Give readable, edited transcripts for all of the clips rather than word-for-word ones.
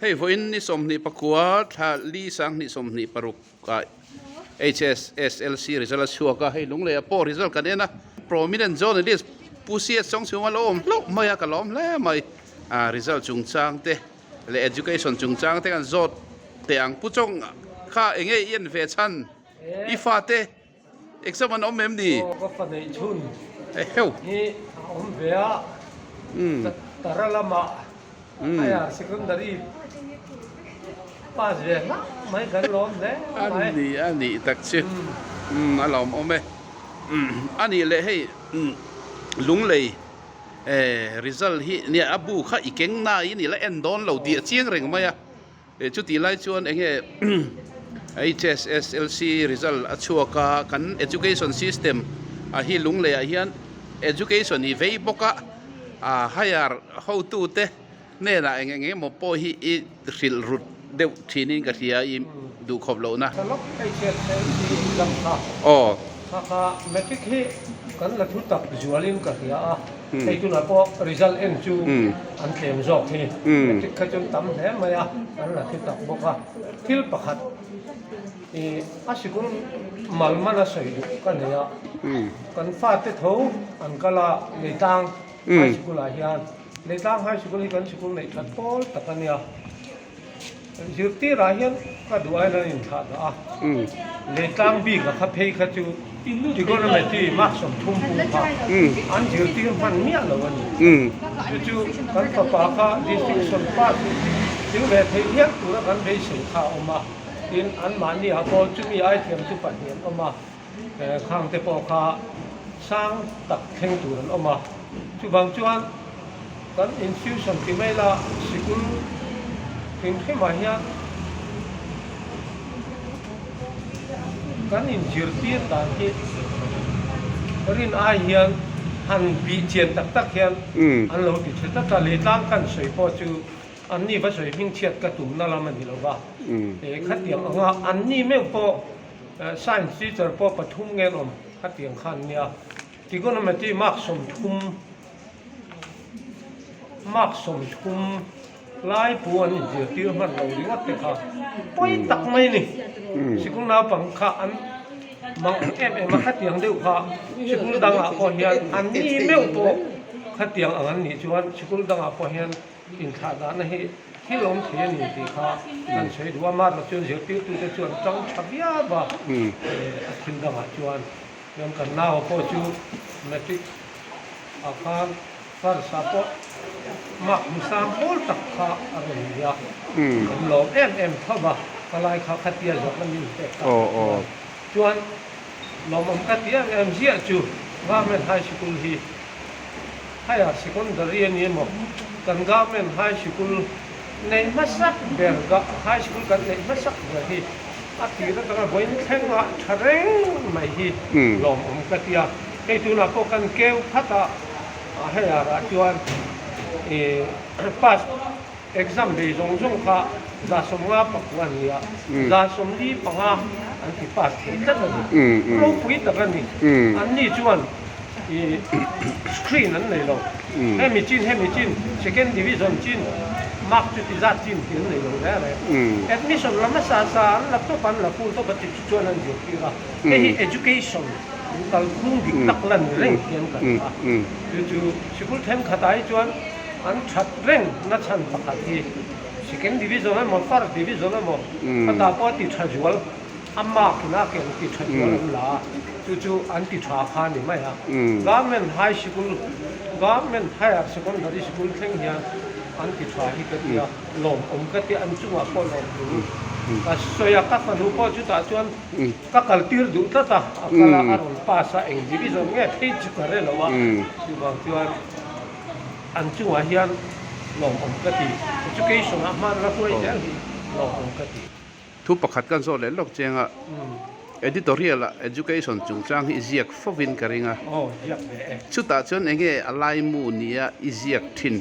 Hei vawiin ni 24 thla li 2026 ah HSSLC result a chhuak a, hei Lungleiah pawh result kan en a, prominent journalist Pu CS Chawngchhunga lo awm hlauh mai a, ka lawm hle mai. Ah result chungchang te leh education chungchang te kan zawt teh ang. Pu Chawng kha eng nge i en ve chhan i fate? Exam an awm em ni? Aw ka fa neih chhun hi a awm ve a, Tara lamah higher secondary pass ve hlauh mai kan lawm hle mai. A ni a nih tak chu a lawmawm e. A nih leh hei Lunglei result hi nia a bu kha i keng naiin i la en dawn lo tih a chiang reng mai a. Chutih lai chuan eng nge HSSLC result a chhuak a, kan education system ah hi Lungleiah hian education hi vei bawk a, ah higher hotute hnenah eng eng emaw pawh hi i hrilh rut deuh thinin ka hria i duh khawp lohna. Tha lawk HSSLC exam kha. Aw. Kha kha matric hi kan la thu tak zualin ka hria a. Hei tunah pawh result en chu an tlem zawk hi. Matric kha chuan tam hle mai a, an la thi tak bawk a. Thil pakhat ih a sikul mal man a sawi duh ka nei a, kan fate tho an kal a Leitlang High School ah hian. Leitlang High School hi kan sikul neih that pawl tak a nia. Zirtirah hian ka duh aiin an inthlah dah a, Leitlang bik a kha phei kha chu trigonometry mark 30 pu kha an zirtir hman miah lo a ni. Chu chu kan fapa kha distinction pass tling ve theih hial tura kan beisei kha a awm a, tin anmahni ah pawh chumi aithiam chu pahnih an awm a, khang te pawh kha sang tak thleng tur an awm a, chuvang chuan kan institution ti mai la sikul hrim hrimah hian kan inzirtir dan hi rin ai hian han bih chian tak tak hian an lo ti tha tlat a, leitlang kan sawi pawh chu anni va sawi hmingchhiat ka tumna lam a ni lo va, khatiang anga anni meuh pawh Science teacher pawh pathum nge an awm khatiang kha an nia. Trigonometry mark 30 mark 30 lai pu an inzirtir hman lo ringawt te kha pawi tak mai a ni. Sikul naupang kha an mang em em a khatiang deuh kha sikul dangah pawh hian an ni meuh pawh khatiang ang an nih chuan sikul dangah pawh hian Inthlah dahna hi thil awm thei a ni tih kha kan sawi duh a, mahrawh chuan zirtirtute chu an tang tha viau a, a thil dangah chuan chuan kan nau pawh chu matric ah khan first ah pawh mark hmu sang pawl tak kha a rawn ni a, kan lawm em em tho va, ka lai kha khatia zawhna min pek tak chuan chuan lawmawm ka ti em em ziah chu Government High School hi. Higher Secondary a ni emaw, kan Government High Sikul neih hmasak ber, High Sikul kan neih hmasak ber hi a tir atanga vawiin thleng ah tha reng mai hi lawmawm ka ti a. Hei tunah pawh kan keu phat a, higher ah chuan ih pass Exam bei zawng zawng kha 55 an ni a, 45 an ti pass thei tlat a ni. Ropui tak a ni. Anni chuan ih screen an nei lo. Hemi chin hemi chin second division chin mark chu ti zat chin tih an nei lo reng reng. Admission la hmasa sa an la tawp an la full tawp a ti chu chuan an zirtir a. Hei hi education kalphung dik tak la ni reng hian ka hria a. Chu chu sikul thenkhatah hi chuan An that reng na chhan pakhat hi Second Division emaw First Division emaw khatah pawh a ti tha zual, a mark in a ken ti tha zual an la a, chu chu an ti tha kha a ni mai a. Government High Sikul, Government Higher Secondary Sikul thleng hian an ti tha hi ka ti a, lawmawm ka ti a, an chungah pawh lawm tur ka sawi a, ka fanu pawh chutah chuan ka kaltir duh tlat a, a kal a, a rawn pass a, eng division nge phei chu ka hre lo a, chuvang chuan. An chungah hian lawmawm ka ti. Education ah hman la hruai zel hi lawmawm ka ti. Thu pakhat kan zawt leh lawk chiang a, editorial ah education chungchang hi i ziak fovin ka ring a. Aw, ziak ve e. Chutah chuan eng nge a laimu nia i ziak thin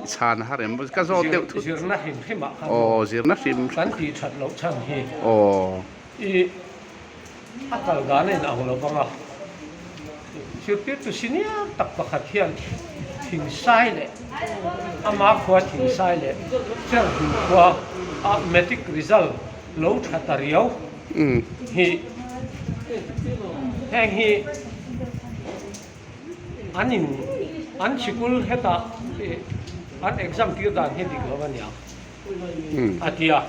i chhan har em? Ka zawt deuh thut. Zirna hrim hrim ah khan. Aw, zirna hrim hrim. Kan tih that loh chhan hi. Aw. I. A kal dan a inang lo vang a, zirtirtu senior tak pakhat hian Thingsai leh ama khua Thingsai leh Cherhlun khua a matric result lo tha ta riau hi heng hi an in an sikul hetah an exam tir dan hi dik lo a nia a ti a.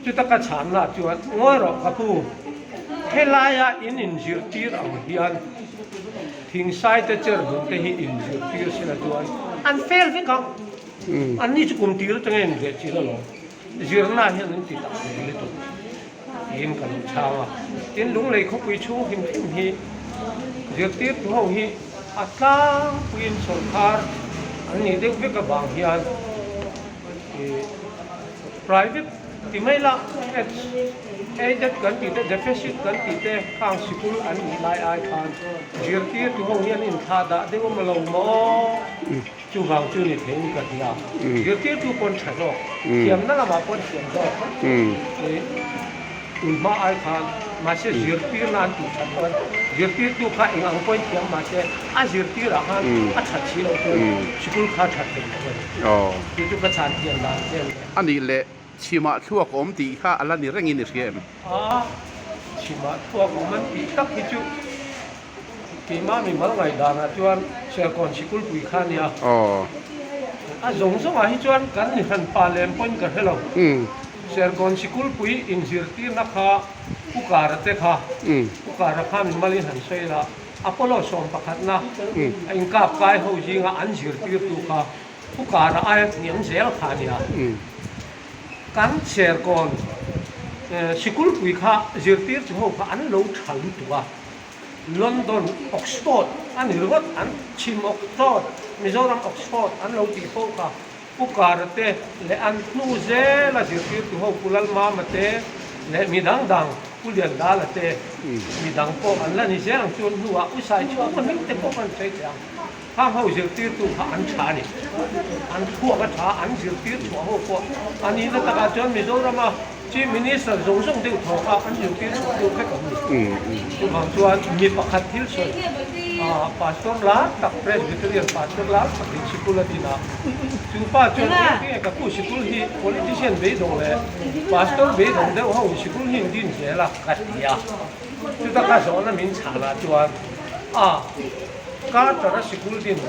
Chuta ka chhanna chuan ngawi rawh ka pu, helaia in inzirtir ang hian thingsai te cher hmun te hi inzirtir sela chuan an fel vek ang. Anni chu kum tir atanga inzeh chil alawm. Zirna hian an ti tak hle lutuk tiin ka lo chhang a. Tin, Lunglei khawpui chhung hrim hrim hi zirtirtu ho hi a tlangpuiin sawrkar an nih deuh vek avang hian ih private ti mai la ads aided kan tih te deficit kan tih te khang sikul an nih lai ai khan zirtirtu ho hian inthlah dah deuh a maw lo maw? Chuvang chu ni theiin ka hria. Zirtirtu pawn tha zawk, thiamna lamah pawn thiam zawk i tunhma ai khan mahse zirtirna an tih that chuan zirtirtu kha eng ang pawhin thiam mahse a zirtirah khan a that si loh chuan sikul kha a that thei lo a ni. Chu chu ka chhan thiam dan che a ni. A nih leh chhimah thluak awm tih kha a la ni rengin i hria em? A, chhimah thluak awm an tih tak hi chu. Keimah mi mal ngaihdanah chuan Serkawn Sikulpui kha a nia. A zawng zawngah hi chuan kan ni hran pa lem pawhin ka hre lo. Serkawn Sikulpui inzirtirna kha Pu Kara te kha, Pu Kara kha mi malin han sawi la, Apollo 11na a inkap kai ho zinga an zirtirtu kha Pu Kara aia hniam zel kha a nia. Kan Serkawn Sikulpui kha zirtirtu ho kha an lo tha lutuk a. London, Oxford a ni ringawt, an chhim Oxford, Mizoram Oxford an lo tih fo kha. Pu Kara te leh an hnu zela zirtirtu ho Pu Lalmama te leh mi dang dang Pu Liandala te mi dang pawh an la ni zel ang chuan hnuah U Saichhunga hming te pawh kan sawi thei ang. Khang ho zirtirtu kha an tha a ni. An thluak a tha, an zirtir chhuah ho pawh a nihna takah chuan Mizorama Chief Minister zawng zawng deuh thaw kha an zirtir chhuah deuh vek ang ni. Chuvang chuan mi pakhat thil sawi, Pastor lar tak, Presbyterian Pastor lar tak hi sikul a din a. Chu pa chuan engtinge ka pu sikul hi politician beidawng leh Pastor beidawng deuh ho in sikul hi in din zel a ka ti a. Chuta ka zawhna min chhanah chuan a. Carter-a sikul din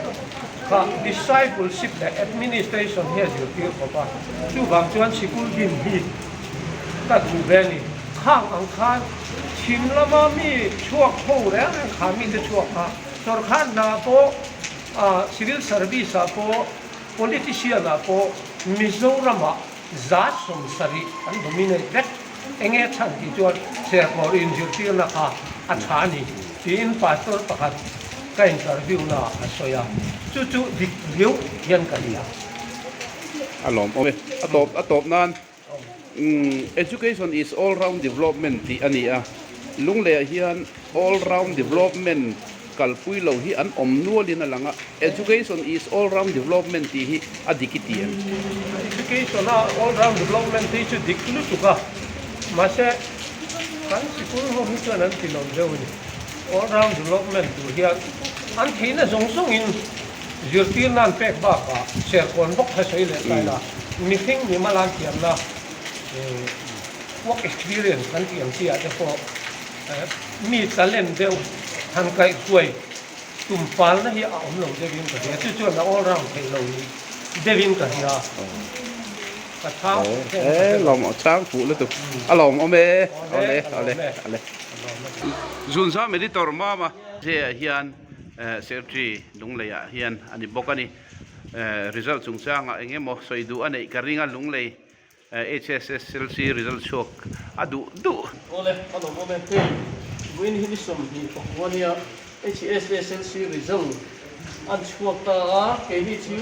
kha discipleship leh administration hi a zirtir khawp a, chuvang chuan sikul din hi ka duh ve a ni. Khang ang khan chhim lama mi chhuak ho reng reng kha mite chhuak kha sorkar hna pawh civil service ah pawh politician ah pawh Mizoramah 70% an dominate vek. Enge a chhan tih chuan Serkawn inzirtirna kha a tha a ni tiin pastor pakhat ka interview na a sawi a, chu chu dik riau hian ka hria. A lawm awm e. A tawp a tawp nan Education is all round development tih a ni a, Lungleiah hian all round development kalpui lo hi an awm nualin a lang a, Education is all round development tih hi a dik i ti em? Education a all round development hi chu dik lutuk a, mahse kan sikul ho hi chuan an ti lo deuh a ni. All round development tur hian an theihna zawng zawngin zirtirna an pek bakah serkawn bawk kha sawi leh ta ila, mihring mihmal an thiamna work experience kan tih ang chi ah te pawh mi talent deuh han kaihhruai Tum palna hi a awm lo deuhin ka hria, chu chuan a all round theih lo ni deuhin ka hria. Ka chhang fuh em ka hre lo. Lawm chhang fuh lutuk. A lawm awm e. Awle awle awle. Zunzam editor Mama Zia hian Secretary Lungleiah hian a ni bawk a ni. Result chungchangah eng emaw sawi duh a neih ka ring a, Lunglei HSSLC result chhuak a duh duh. Awle, a lawm awm e. Hei, vawiin hi ni 29 nia HSSLC result an chhuak ta a, keini chu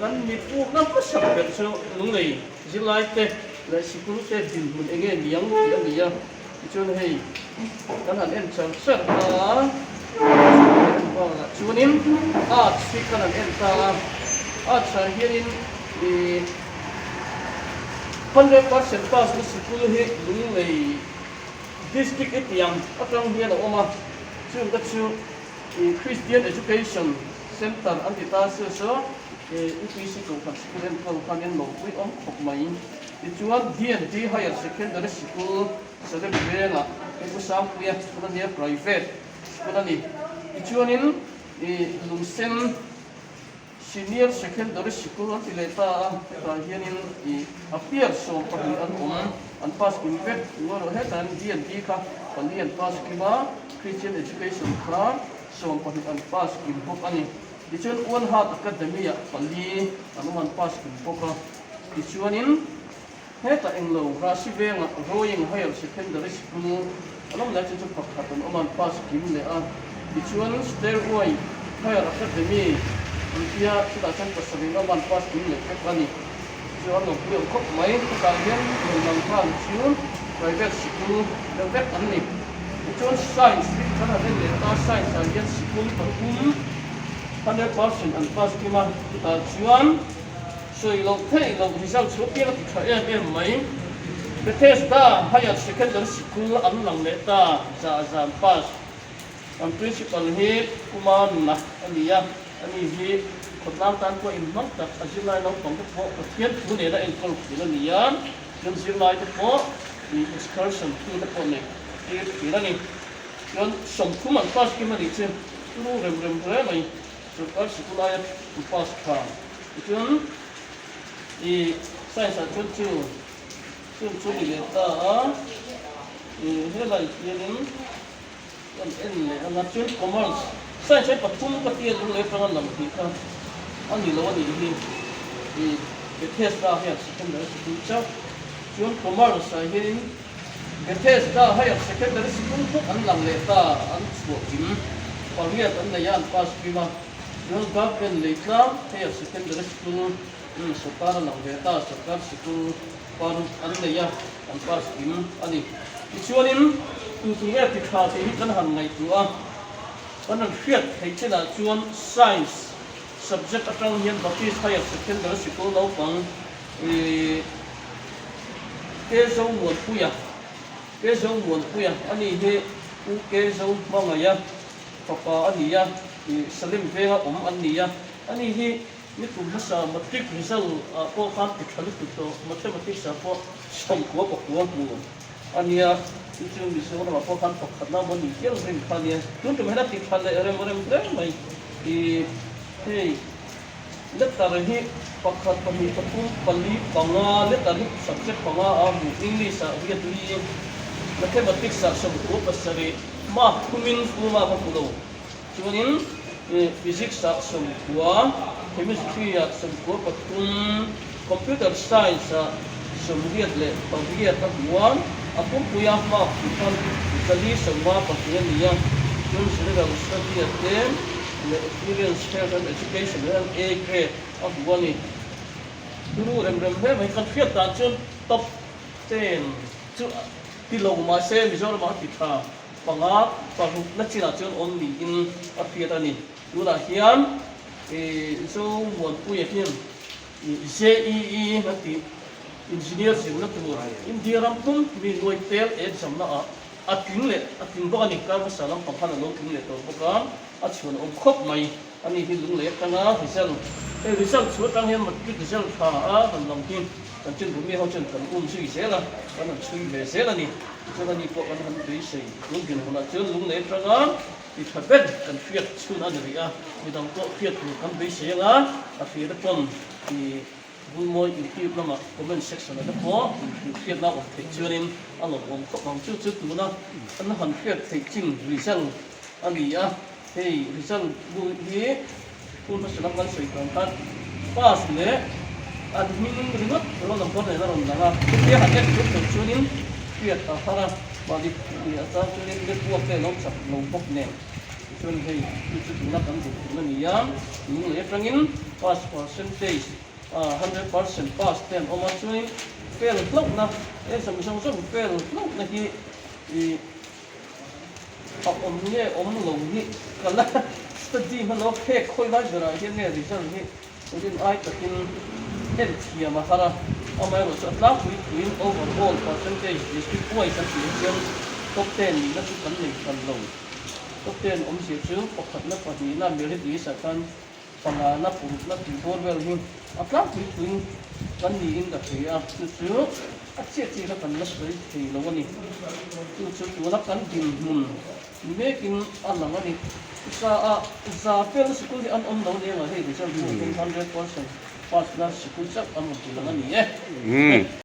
kan mitpukna hmasa ber chu Lunglei zirlai te leh sikul te dinhmun eng nge niang tih a ni a, tichuan hei kan han en char char ta a, bakah chuanin Arts hi kan han en ta a, Arts ah hianin ih. 100% pass na sikul hi Lunglei District i tiang atang hian a awm a, chung te chu Christian Education Center an ti ta chu chu UPC Kohhran Sikul enkawl khan in lawmpui awm khawp mai. Tichuan DNT Higher Secondary Sikul Salem Vengah hei Pu Sangpuia school a nia private school a ni. Tichuanin Lungsen Senior Secondary Sikul an ti leh ta a, hetah hianin ih a piar 12 an awm, an pass kim vek ngawi rawh. Hetah hian D&D kha pali an pass kim a, Christian Education kha 12 an pass kim bawk a ni. Tichuan One Heart Academy ah pali an awm an pass kim bawk a. Tichuanin hetah englo Rasi vengah Rowing Higher Secondary School an awm leh a, chu chu pakhat an awm a, an pass kim leh a. Tichuan Stairway Higher Academy an tia chutah chuan pasarih an awm a, an pass kim leh vek a ni. Chu an lo pui ang khawp mai. Chutah hian rawn lang nghal chu private sikul deuh vek an ni. Tichuan Science hi kan han en leh ta, Science ah hian sikul pathum 100% an pass kim a, chutah chuan Sawi loh theih loh result chu piang a ti tha em em mai. Bethesda Higher Secondary Sikul an lang leh ta zah zan pass. Kan Principal hi Kuma Nuna a ni a, ani hi khawtlang tan pawh inhmang tak a zirlai naupang te pawh Pathian thu nena enkawl thin a ni a, chuan zirlai te pawh excursion tu te pawh nei tir thin a ni. Chuan 30 an pass kim a nih chu turu rem rem hle mai. Sorkar sikul aia thu pass tha tichuan i science ah chuan chu chung chu ni leh ta a, i helai hianin kan en leh ang a chuan commerce science hi pathum ka tia lung leh atanga lang tih kha a ni lo a nih hi i Bethesda hian secondary sikul chauh chuan commerce ah hianin Bethesda Higher Secondary Sikul bawk an lang leh ta, an chhuah kim. Pariat an nei a, an pass kim a. Chuan Government lei tlang Higher Secondary Sikul sawrkar a lang ve ta, sawrkar sikul paruk an nei a, an pass kim a ni. Tichuanin tu tu nge ti tha tih hi kan han ngaihtuah a, kan han hriat theih chinah chuan Science subject atang hian Baptist Higher Secondary Sikul naupang ih Kezo Muanpuia, Kezo Muanpuia a ni hi U Kezo hmangaih a fapa a ni a, ih Salim venga awm an ni a, a ni hi ni kum hmasa matric result ah pawh khan ti tha lutuk tawh, mathematics ah pawh 99 hmu a nia, chu chu Mizoram ah pawh khan pakhatna maw ni hial rin kha a nia, tun tum hian a ti tha leh rem rem hle mai, ih hei. Letter hi pakhat, pahnih, pathum, pali, panga, letter hi subject panga a hmu, English ah riat li, Mathematics ah 97, mark thumin full mark a hmu lo, chuanin Physics ah 90, Chemistry ah 93, Computer Science ah 88 a hmu a, a pumpuia mark tih khan 452 a ni a, chuan General Study ah te, leh experience health and education hian A grade a hmu a ni. Turu rem rem hle mai kan hriat dan chuan top 10 chu ti lo mahse Mizoramah a ti tha panga paruk na chinah chuan awm niin a hriat a ni. Tunah hian ih Zomuanpuia hian ih JEE an tih engineer zirna tur India ram pum mi nuai tel exam na ah A tling leh a tling bawk a ni, kar hmasa lampang khan a lo tling leh tawh bawk a, a chhuan awm khawp mai a ni hi lunglei atanga result, hei result chu atang hian matric result tha a han lang hi kan chin bumi ho chuan kan um zui zel a, kan han chhui ve zel a ni, tichuan ani pawh kan han beisei tun dinhmunah chuan lunglei atanga ti tha ber kan hriat chhun a ni rih a, midang pawh hriat tur kan beisei anga a hriat a pawn i. Vulmawi YouTube lamah comment section ah te pawh inhrilhhriatna awm theih chuanin a lawmawm khawp ang. Chu chu tuna an han hriat theih chin result a ni a, hei result bu hi hun hmasa lam kan sawi tawh ang khan pass leh an hming ringawt roll number nen a rawn lang a, chutia han en tluk theih chuanin hriat a har a, mahni atang chuanin network te a lo chak lo bawk nen. Tichuan hei chu chu tuna kan duh tun a ni a, lunglei atangin pass percentage 100% pass te an awm a, chuanin fail hlauhna exam zawng zawng fail hlauhna hi ih a awm nge awm lo hi ka la study hman lo a, phek khawi lai berah hian nge result hi rin ai takin en thiam a har a, amaherawhchu a tlangpui thuin overall percentage district wise an tih hi chuan top ten nihna chu kan nei hran lo. Top ten awmzia chu pakhatna pahnihna merit list ah khan. Pangana purukna tih bawr vel hi a tlangpui puiin kan niin ka hria a, chu chu a chiah chiah kha kan la sawi thei lo a ni. Chu chu tuna kan dinhmun ni mekin a lang a ni. Za ah za fel sikul hi an awm lo nia hei result pawh hian 100% pass na sikul chauh an rawn ti lang a ni e.